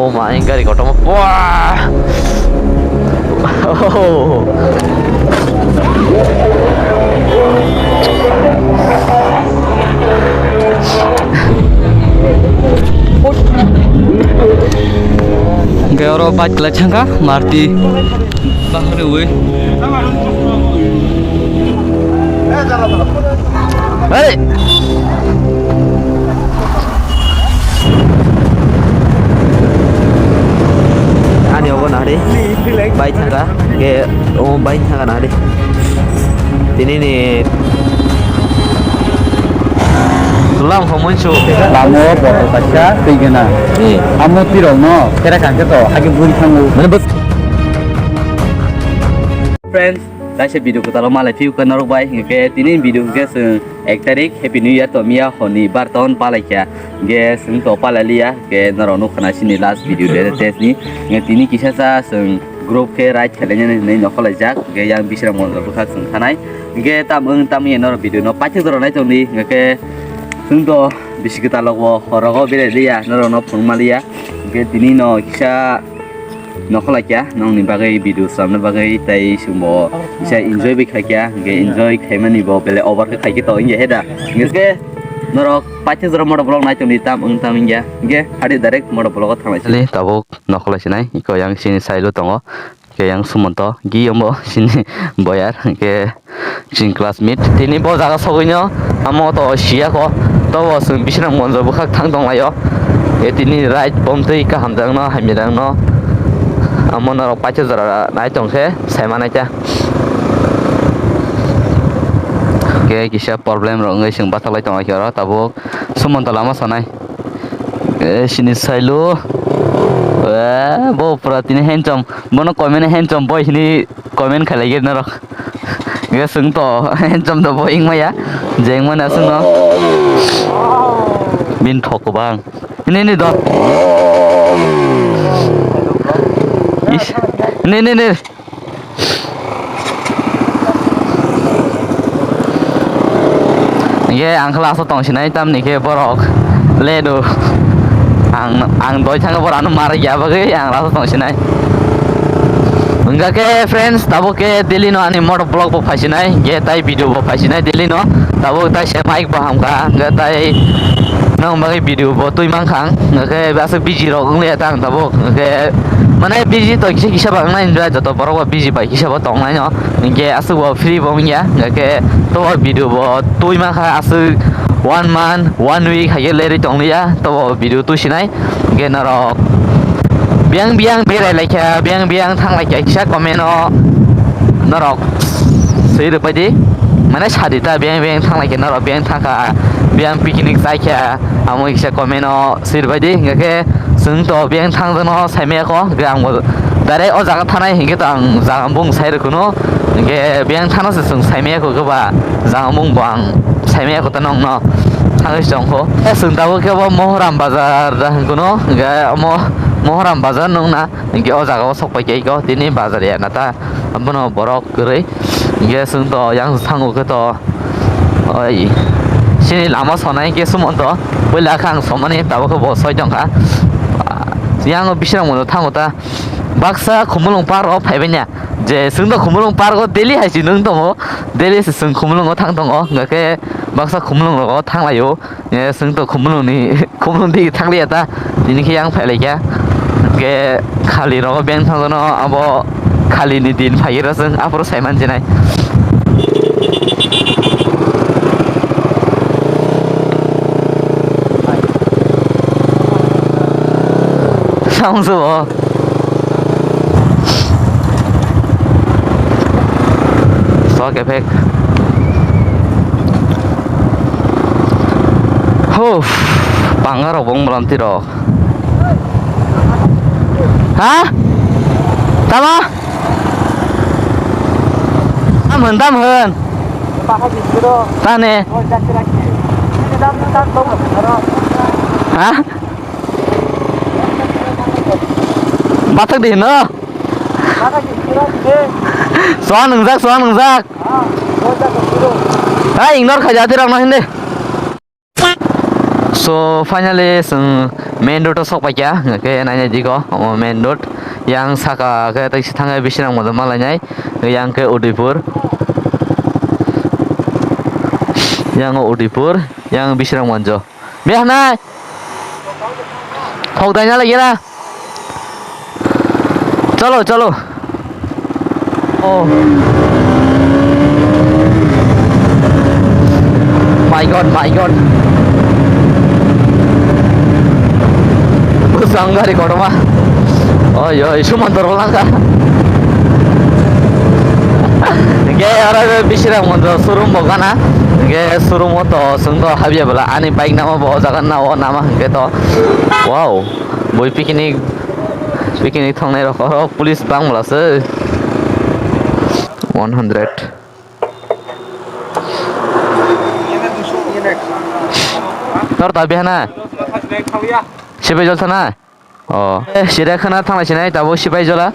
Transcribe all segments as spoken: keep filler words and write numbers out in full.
Oh my, gari kotorma. Wah! Oh. Hwnkhe oro bike kwlai thangkha, Maruti. Bahari ui. Hey! Ani obo nari. Bai thangkha. Ke omo bai thangkha nari. Tini ni Lam kho munsu. Lamo botol kaisa twi gana. Eh. Amo tirok no kera kangke to hagi buri thango. Mane bo- Friends, taisa video kwtal o malai phiu khe norok bai, hinkhe tini video hinkhe chwng ek tarik Happy New Year to miya honi bar ton palai kha, hinkhe chwng to palai liya, hinkhe norok nukha na chini last video de test ni, hinkhe tini kisa sa chwng group khe ride khlainani hinwi nokhorlaijak, hinkhe yang Bisram Monjor bwkhak chwng thanai, hinkhe tam wng tam ya norok video no paithak jora nai tongdi, hinkhe chwng to bisi kwtal rok bo horogo berai liya, norok no phunuk ma liya, hinkhe tini no kisa. Nokhola kya nongni bagwi video swnamna bagwi tei chwngbo kisa enjoy bai khaikya, hwnkhe enjoy khaimani bo belai over khe khaikhe to wngya he da. Hwnkhe norok paithak jora moto vlog nai tongdi tam wng tam wngya. Hwnkhe hadi direct moto vlog o thanglai. Tabuk nokhola sinai iko yang sini sailo tongo. Hwnkhe yang Sumonto giyombo sini boyar hwnkhe. Chini classmate tini bo jaga sogwino amo to siya ko to bo chwng Bisram Monjor bwkhak thang tong laio. E tini right bomtwi kaham jang no hamya jang no amo norok paithak jora nai tong khe sai manai kha. Khe kisa problem rok wngwi chwng bathak lai tong lai khe oro tabuk Sumonto lama sanai. E sini sailo. E bo pura tini handsome. Bono comment handsome boy hini comment khalai gir norok. Ge sung to handsome to bo ingmaya. Jeng mana sung no. Bin thok bang. Ini ini do. Is. Ini ini ini. Hingke ang khe last o tong sinai tamni khe borok ledo. Ang ang doi thangkhe borok ano mar ya bagwi ang last o tong sinai. Hingke khe friends tabuk khe daily no ani moto vlog bo phai sinai hingke tai video bo phai sinai daily no tabuk tai se mic bo hamkha hingke tai nong bagwi video bo twi mankha ang hingke aswk busy rok wngya ta ang tabuk hingke mane busy to kisa kisa ba wngnai joto borok bo busy bai kisa bo tongnai no. Hingke aswk bo free bo wngya, hingke to video bo twi mankha aswk one month, one week hai khe lerwi tonglia, to bo video twi sinai, hingke norok biyang biyang berai laikha, biyang biyang thang laikha, kisa comment o norok swi rwpai di, mane sadi ta biyang biyang thang laikha, norok biyang thangkha, biyang picnic chaikha, amo kisa comment o swi rwpai di, hingke Chwng to biyang thang jano saimaya kho, hingke ang bo direct o jaga thanai hingke to ang jaga bung sai rw kuno, hingke biyang thano se chwng saimaya kho khe ba jaga bung bo ang saimaya kho ta nong no thangwi se tong kho. E chwng tabuk khe bo Mohoram bazar da hwn kuno, hingke omo Mohoram bazar nung na hingke o jaga o sok pai khe kho tini bazar ya na ta abono borok kwrwi hingke chwng to yang thango khe to. Oi, sini lama sonai hingke Sumonto, puila khe ang somani tabuk khe bo soi tongkha. Yang Bisram Monjor thango ta, baksa Khumulwng park o phaibai ya, je chwng to Khumulwng park o daily hai si nung tongo, daily se chwng Khumulwng o thang tongo, hingke baksa Khumulwng rogo thang laio, chwng to Khumulwng ni Khumulwng di thang liya ta, tini khe yang phai laikha. Hingke khali rogo beng thang jano abo khali ni din phai ro chwng aphuru sai man jinai. Sound se bo. Stock effect. Huh, panga rok bong bwlam tiro. Ha? Tama? Tam hwn, tam hwn. Tane. Ha? Bathak di hino. Soa nungjak, soa nungjak. Hai, ignore khaja tirok no hindi. So finally chwng Main road o sok paikha, hwnkhe naina digo, omo main road. Yang saka khe tei thangwi Bisramganj malainai, yang khe Udaipur. Yang o Udaipur, yang Bisramganj. Bihanai. Hok daina lagi na. Chalo, chalo. Oh. My God, my God. Bwsang gari kotorma. Oi, oi, Sumanto rwlangkha. Hwnkhe oro Bisramganj showroom bo gana. Hwnkhe showroom o to chwng to habya bwla ani bike namo bo o jaga nao nama hwnkhe to. Wow, bui picnic, picnic thongnai rok oro police bang bwla se. One hundred. Tor ta bihana. Sibai jol sana. Oh, eh, sida khana thangla sinai tabo sibai jola.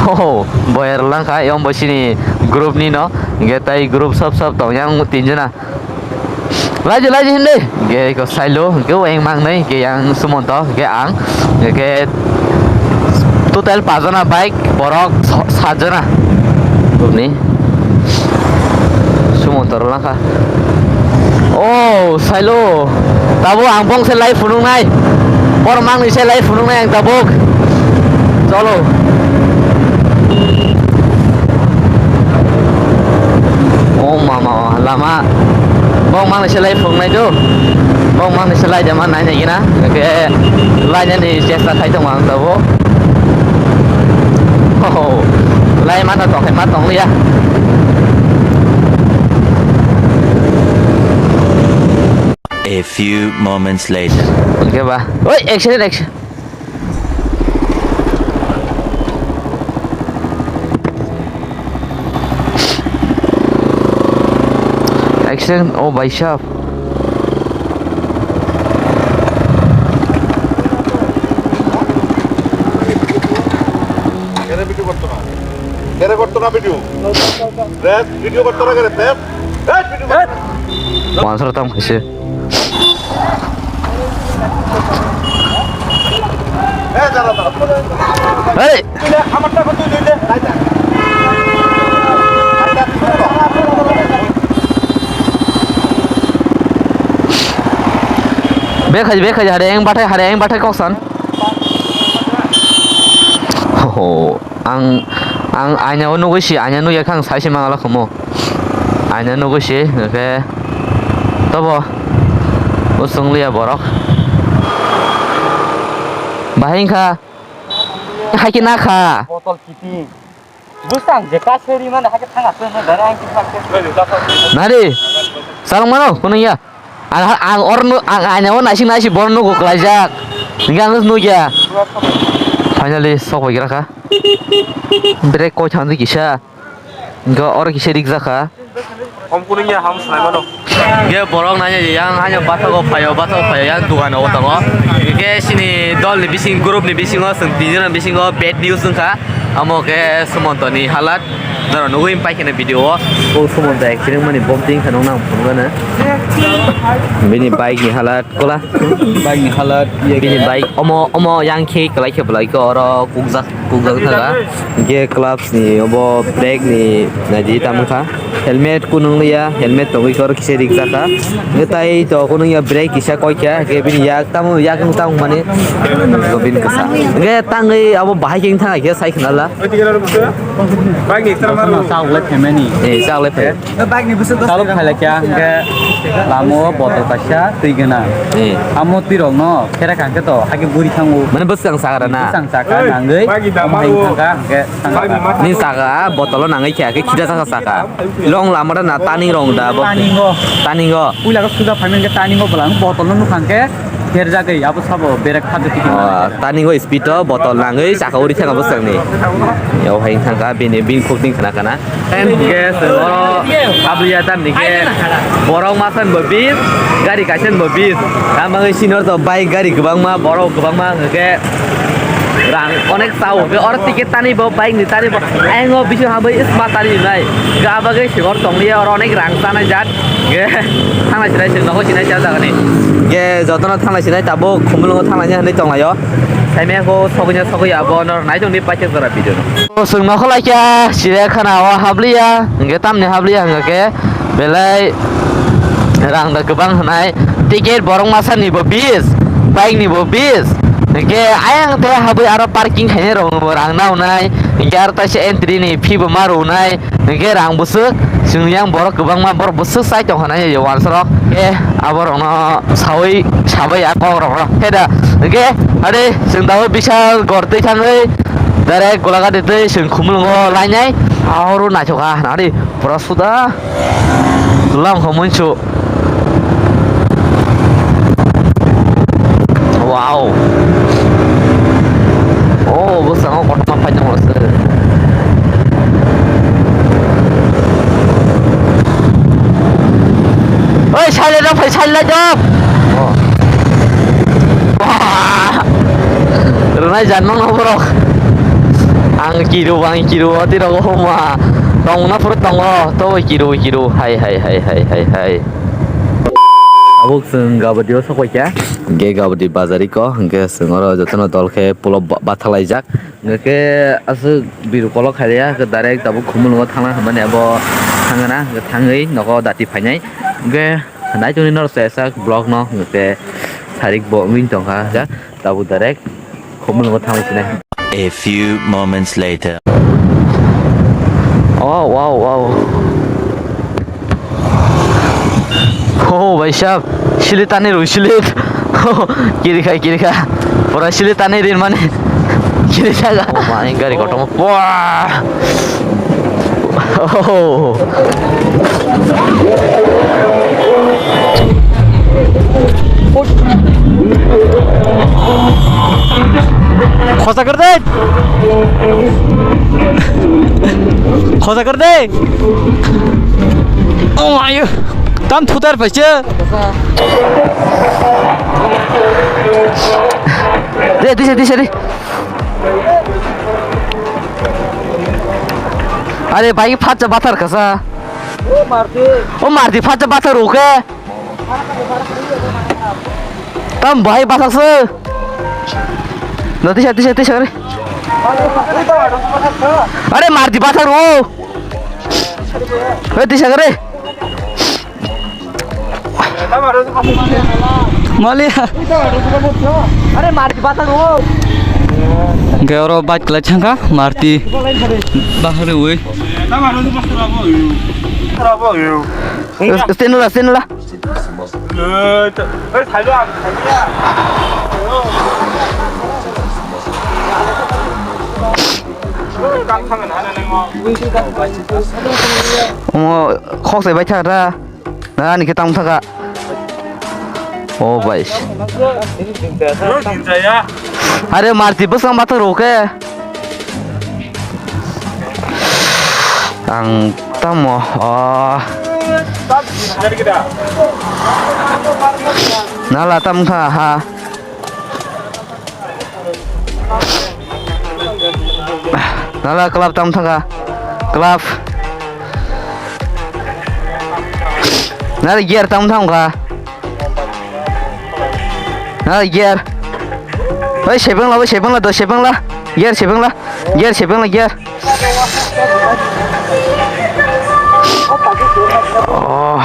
Oh, boyer langkha, yong bo sini group ni no. Ge tai group sab sab tong yang tin jona. Laji, laji, hindi. Ge ko sailo, ge weng mang nai, ge yang Sumonto, ge ang, ge total pajona bike, borok so-, satjona. Ni Sumonto rwlangkha. Oh, sailo. Tabo ang bong se lai phunuknai. Bor mangni se lai phunuknai ang tabuk. Cholo. Oh, mama, lama. Bong mangni se lai phunuknai do. Bong mangni se lai de ma nai nai gina. Ke lai nani chesta khai tong ang tabuk. Oh, lai mana tong khai ma tong ya. A few moments later. Oke ba. Oi, action, action. Action, oh, bhai sahab. Kere video korto na. Kere korto na video. Rap video korto na kere, rap. Rap video korto na. Mansur tam khaise. Hey! Bekhai, bekhai, hare eng bathai, hare eng bathai kok san. Ho, ho. Ang, ang aina o nugui si, aina nugya khe ang sai se mangala khumu. Aina nugui si, hwnkhe tobo usung liya borok. Bahai wngkha, hai khe nakha. Botol kiting. Bwsang je kaseri mane hai khe thang aswk no dare ang kisa khe. Nari, salong mano, kuno ya. Ang, ang or nu, ang aina o naising naising bor nugo klaijak. Hingke ang nugya. Finally, sok bai gra kha. Brake koi thang di kisa. Hingke or kisa rik jak kha. Om kuning ya ham slai mano. Hingke borok nanya yang hanya bathago phaio, bathago phaio yang dugan o tongo. Hingke sini dol ni bising, group ni bisingo, chwng tin jona bisingo bad news wngkha. Amo khe Sumonto ni halat. Norok nugui pai kheno video o. O Sumonto accident mani bom ting khe nong nang phunukgana. Bini bike ni halat kola. Bike ni halat, iye bini khe. Bike omo, omo yang khe kwlai khe bwlai khe oro kukjak, kukjak thaga. Hingke clubs ni obo brake ni naidi tamo kha. Helmet kunung liya, helmet tongwi khe oro kisa rijak kha. Hingke tai to kunung ya brake kisa koi kha, hingke bini yak tamo yak wng tamo mani. Hingke bini kisa. Hingke tangwi abo bahai khe wng thang khe sai khna la. Bike ni extra maru. Chawlai phaimani. Eh, chawlai phai. Chalo phailai kha, hingke lama o botol kaisa twi gana. Eh. Amo twi rok no khere kha hingke to, hake buri thango. Mane bwswng sakara na? Bwswng saka nangwi, bike ni dam omo hai maru. Thangka, hingke thangka. Ni saka botol o nangwi khe, hake khita saka saka. Long lama da na taning rong da bo. Taningo. Taningo. Puila khe suda phaimani hingke taningo bwlang botol no nukha hingke. Herjagwi abo sabo berek kha de tiki. Ah, tani go speed o botol nangwi saka uri thangka bwswkni. Yao hai thangka bini bini khukting khna khna. Hingke oro abliya tam ni khe borok masan bo bis, gari kaisen bo bis. Tamangwi senior to bike gari kwbangma, borok kwbangma hingke rang onek sao. Hingke oro ticket tani bo, bike ni tani bo. Ayang o bisingo habwi sma tani nai. Hingke abagwi senior tongliya oro onek rang chanai jat. Ge, thanglai sinai, chwng nogo sinai, cha jagani. Ge, jotono thanglai sinai, tabuk Khumulwngo thanglai hinwi tonglaio. Saimaya kho, sogwino sogwi abo, nor naitongni paithak jora video no. Chwng nogo laikha, sire khana o habliya, hwnkhe tamni habliya hwnkhe, belai rang da kwbang hwnai, ticket borok masa ni bo bis, bike ni bo bis, hwnkhe ayang te habwi aro parking khainai rok bo rang naunai, hwnkhe aro taisa entry ni fee bo ma rwnai. Hwnkhe rang bwswk, chwng yang borok kwbangma borok bwswk chai tong kha nai wansarok. Khe aborokno saui sabai a kokrokno khe da. Hwnkhe ade chwng tabuk Bishal gor twi thangwi direct Golaghat twi chwng Khumulwngo lainai. Ahoro naithok kha nadi pura suda. Lam kha munchu. Wow. Oh, bwskango kotorma phai tongo se. Oi, silent rok phai, silent rok. Oh. Wah. Rwnai jan mano borok. Ang kiru, ang kiru, ati rok ma. Tongna phuru tongo, to kiru, kiru. Hai, hai, hai, hai, hai, hai. Tabuk chwng Gabadi o sokphaikha. Hwnkhe Gabadi bazar iko, hwnkhe chwng oro jotono dol khe pulo ba-, bathalaijak. Hwnkhe aswk biru kolok khailiya, hwnkhe direct tabuk Khumulwngo thangna hwnmani abo thangna, hwnkhe thangwi nogo dati phainai. Hwnkhe naitongni norok se sak vlog no, hwnkhe sarik bo wngwi tongkha, hwnkhe tabuk direct Khumulwngo thangwi sinai. A few moments later. Wow, wow, wow. Oh, bhai sahab, sili tani rw sili. Kiri kha, kiri kha. Pura sili tani rin mani. Kiri kha. Oh my, gari kotorma. Wah. Oh. Khosa kar de. Khosa kar de. Oh ayo. Tam thutar paise. De, dise, dise, de. Are bhai, phatsa bathar kasa. O Marti, phatsa bathar rw khe. Tam bhai bathak se. Na tisa, tisa, tisa kare. Are Marti bathak rw. Hei tisa kare. Mali. Are Marti bathak rw. Hwnkhe oro bike kwlai thangkha Marti. Bahari ui. Stenula, stenula. Omo khok se bai thaka da. Na ani khe tamo thaka. O bai. Are Marti bwsang bathak rw khe. Ang tamo, o. Nala tam kha ha. Nala club tam thangkha. Club. Nala gear tam thangkha. Nala gear. Oi, sepeng la, oi, sepeng la, do sepeng la. Gear sepeng la. Gear sepeng la, gear. Oh.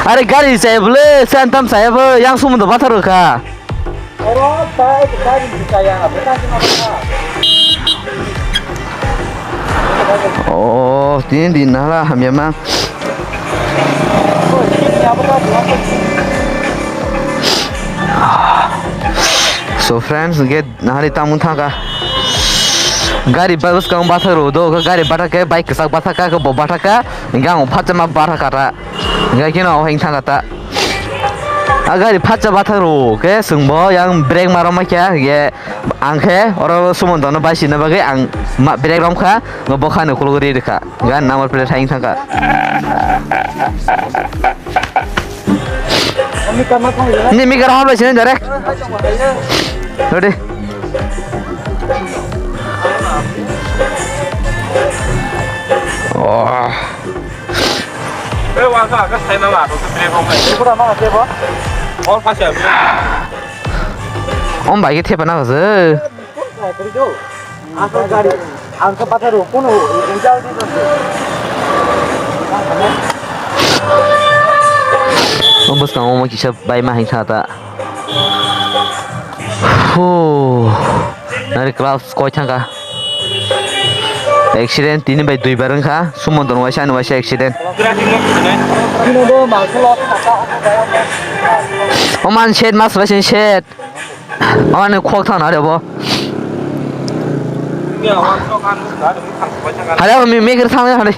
Are gari chaya bole, santam chaya bo, yang sumo do bathar kha. Oh, tini din nala hamya ma. So friends, get nahari tamung thangkha. Gari bwskang bathak rw do, gari bathak khe bike kwchak bathak kha, bo bathak kha, hwnkhe ang phatsa ma bathak kha ta. Hwnkhe khe no hwng thangkha ta. A gari phatsa bathak rw khe chwng bo yang brake ma rw ma khe, hwnkhe ang khe oro sumo dono bai sina bagwi ang ma brake rom kha, bo kha ni ukuluk ri rwkha. Gan number plate hai thangkha. Ni mi gara hablai sini direct. Ready? Oh. Om bai ke thepa na se. O bwskango omo kisa bai ma hing kha ta. Hu. Nari class koi thangkha. Accident tini bai dui bar wngkha. Sumon ton waisa ani waisa accident. O man shed mas waisa shed. O ani khok thang nari bo. Hari mi mi kir thang hari.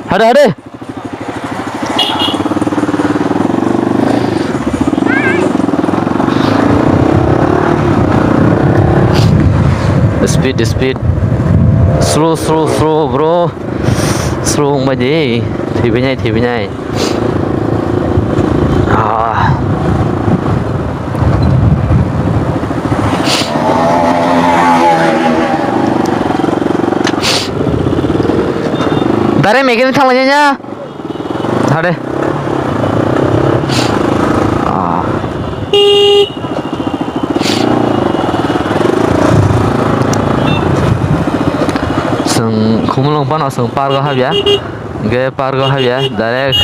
Hade, hade. Speed, speed. Slow, slow, slow, bro. Slow wngbai di. Thibinai, thibinai. Ah. Dare mechanic thanglainai ya. Hade. Ah. Chwng Khumulwng phano chwng park o habya. Hingke park o habya direct.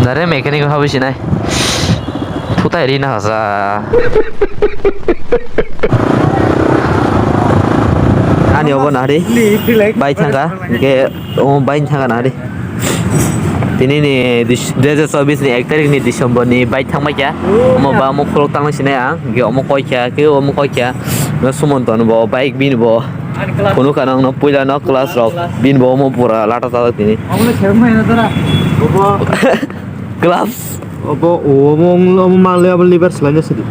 Direct mechanic o habwi sinai. Thutai ri na hasa. Ani obo nari. Bai thangka. Hingke omo bai thangka nari. Tini ni dis-, dui hajar chobbish ni ek tarik ni December ni bai thangbai kya. Omo ba omo khulok tangna sinai ang. Hingke omo koi kya, ke omo koi kya. No sumon ton bo bike bini bo. Kunu kana ang no puila no class rok. Bini bo omo pura lata ta tini. Omo le khe mai na dara. Obo. Gloves. Obo, omo, omo, omo mangle, obo liver slide sidi.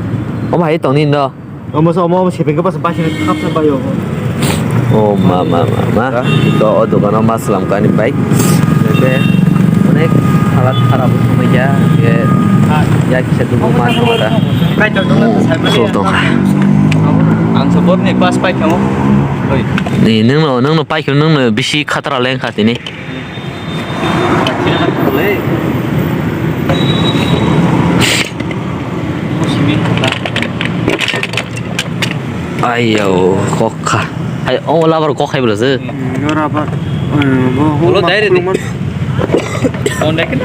Omo hai tongni no. Omo so, omo, omo sepeng ke pas basi khap sa bayo. O ma, ma, ma, ma. To o dogano ma slam kani bike. Oke. Onek halat kharap wngya, ya, ya kisa dubu ma thangma da. Ang so bot ni pas pai thango. Oi. Ni nung no, nung no pai, nung no bisi khatra leng kha tini. Ayo, kokha. Hai, o labar kok hai bro se. Yo rabar. Ulo dai re di. On dai ken.